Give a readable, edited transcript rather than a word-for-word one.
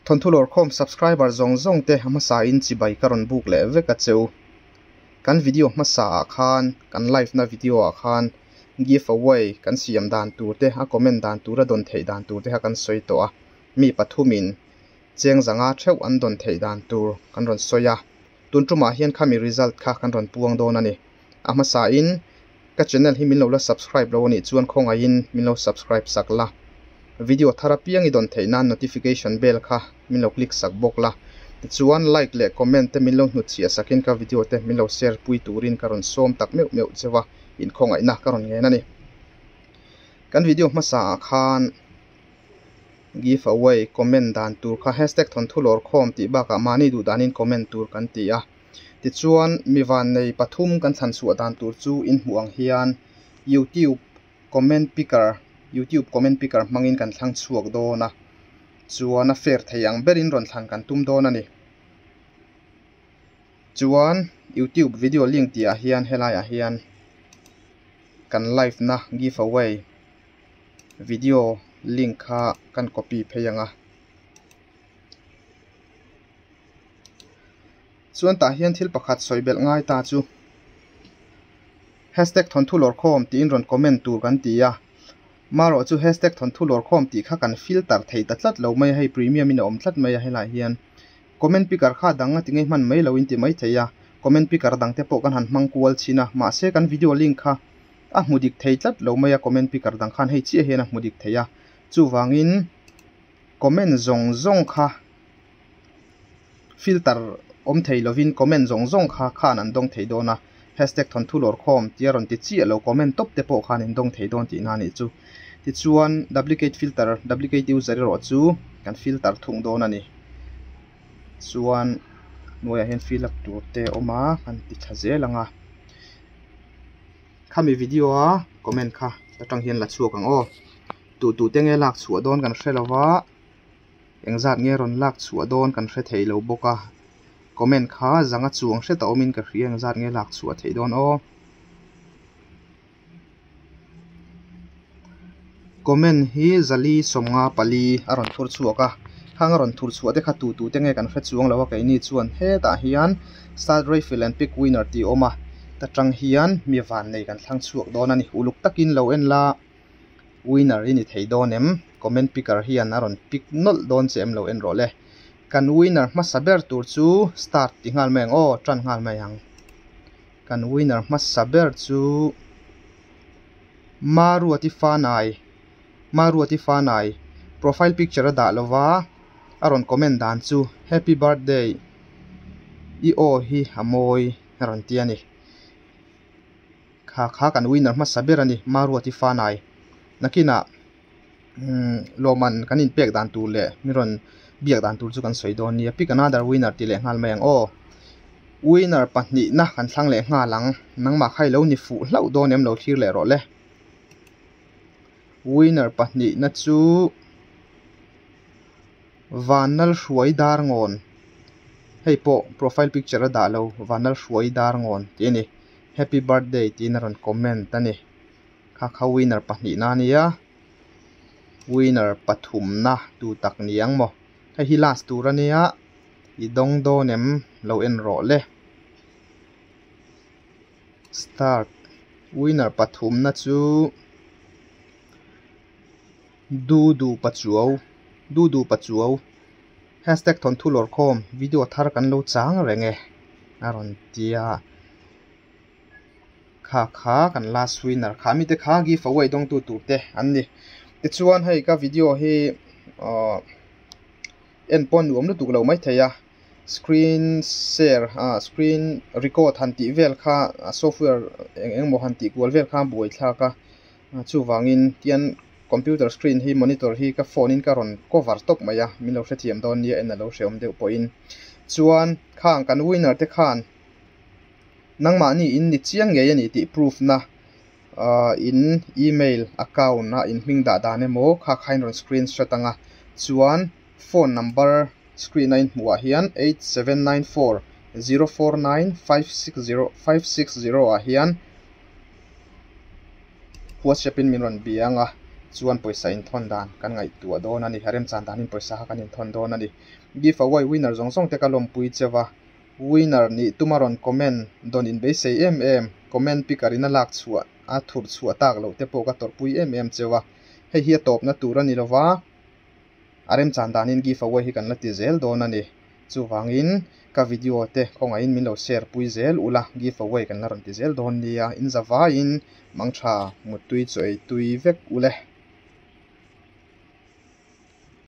Thawnthu lawrkhawm subscriber zawng zawng te a hmasa in chibai ka rawn buk leh vek a cheu. Kan video hmasa ah khan kan live na video ah khan give away kan siam dan tur te a comment dan tur a dawn theih dan tur te kha kan sawi tawh a. Mi pathum in cheng zanga theuh an dawn theih dan tur kan rawn sawi a. Tun tumah hian khami result kha kan rawn puang dawn a ni. A hmasa in ka channel hi min lo la subscribe lo a nih chuan khawngaihin min lo subscribe sak la. Video thar apiang i dawn theih nan notification bell kha min lo click sak bawk la. Tichuan like leh comment te min lo hnutchhiah sakin ka video te min lo share pui turin ka rawn sawm tak meuh meuh cheu a, inkhawngaihna ka rawn ngen a ni. Kan video hmasa ah khan give away comment dan tur kha hashtag thawnthu lawrkhawm tih bakah mahni duh danin comment tur kan ti a. Tichuan, mi vannei pathum kan thlan chhuah dan tur chu in hmuh ang hian YouTube comment picker YouTube comment picker hmangin kan thlang chhuak dawn a, chuan a fair thei ang berin rawn thlan kan tum dawn a ni. Chuan YouTube video link tih ah hian helaiah hian kan live na give away video link kha kan copy phei ang a. Chuan tah hian thil pakhat sawi belh ngai ta chu Hashtag thawnthu lawrkhawm tiin rawn comment tur kan ti a, marawh chu hashtag thawnthu lawrkhawm tih kha kan filter thei ta tlat lo mai a, hei premium in a awm tlat mai a helaiah hian comment picker kha dang a ti ngei hman mai lo in ti mai thei a, comment picker dang te pawh kan han hmang kual chhin a, mahse kan video link kha a hmu dik thei tlat lo mai a comment picker dang khan hei chiah hian a hmu dik thei a, chuvangin comment zawng zawng kha. Filter awm thei lovin comment zawng zawng kha khan an dawng thei dawn a, hashtag thawnthu lawrkhawm tia rawn ti chiah lo comment tawp te pawh khan in dawng thei dawn tihna a nih chu. Tichuan duplicate filter, duplicate user erawh chu kan filter thung dawn a ni. Chuan hnuaiah hian fill up tur te a awm a, kan ti tha zel ang a. Khami video a comment kha atang hian la chhuak ang aw. Tuh tuh te nge lak chhuah dawn kan hre lo va. Engzat nge rawn lak chhuah dawn kan hre thei lo bawk a, comment kha zanga chuang hret a awmin ka hria engzat nge lak chhuah theih dawn aw. Comment hi zali sawmnga pali a rawn thur chhuak a, khang a rawn thur chhuah te kha tu tu te nge kan hre chuang lo a keini chuan hetah hian start raffle and pick winner tih a awm a, ta tang hian mi vannei kan thlang chhuak dawn a ni, uluk takin lo en la. Winner i ni thei dawn em? Comment picker hian a rawn pick nawlh dawn che em lo en rawh le. Kan winner hmasa ber tur chu start ti nghal mai ang aw, tan nghal mai ang. Kan winner hmasa ber chu Maruati Fanai, Maruati Fanai profile picture a dah lova a rawn comment dan chu Happy birthday i aw hi a mawi a rawn ti a ni. Kha kha kan winner hmasa ber a ni, Maruati Fanai. Nakinah umm lawmman kan inpek dan tur leh min rawn biak dan tur chu kan sawi dawn nia. Pick another winner tih leh nghal mai ang aw. Winner pahnihna kan thlang leh nghal ang. Nangmah kha i lo ni fuh hlauh dawn em lo thlir leh rawh le. Winner pahnihna chu Vanlalhruai Darngawn. Hei pawh profile picture a dah lo Vanlalhruai Darngawn tih a ni. Happy birthday tiin a rawn comment a ni. Kha kha winner pahnihna a nia, winner pathumna tu tak ni ang maw. Hei hi last tur a nia, i dawng dawn em lo en rawh le. Start winner pathumna chu Dudu Pachuau Dudu Pachuau hashtag thawnthu lawrkhawm video thar kan lo chang reng e a rawn ti a. Kha kha kan last winner kha mite kha give away dawngtu tur te an ni. Tichuan hei ka video hi ahh en pawh nuam lutuk lo maithei a screen share ah screen record han tih vel kha software eng eng emaw han tih kual vel kha a buaithlak a chuvangin tian computer screen hi monitor hi ka phone in ka rawn cover tawp mai a min lo hrethiam dawn nia en a lo hrehawm deuh pawhin chuan khang kan winner te khan. Nangmahni in ni chiang ngei a ni tih proof na ahh in email account a in hming dah dan emaw kha kha in rawn screenshot ang a chuan phone number screen a in hmuh ah hian 8794049560 560 ah hian whatsapp in min rawn bia ang a Chuan pawisa inthawn dan kan ngaihtuah dawn a ni. A remchan danin pawisa kha kan inthawn dawn a ni. Give away winner zawng zawng te ka lawmpui cheu a. Winner nih tuma rawn comment dawn inbeisei em em, comment picker in a lak chhuah a thur chhuah tak loh te pawh ka tawrhpui em em cheu a. Hei hi a tawpna tur a ni lova, a remchan danin give away hi kan la ti zel dawn a ni. Chuvangin ka video te khawngaihin min lo share pui zel ula, give away kan la rawn ti zel dawn nia. In zavaiin mangtha muttui chaw ei tui vek ule.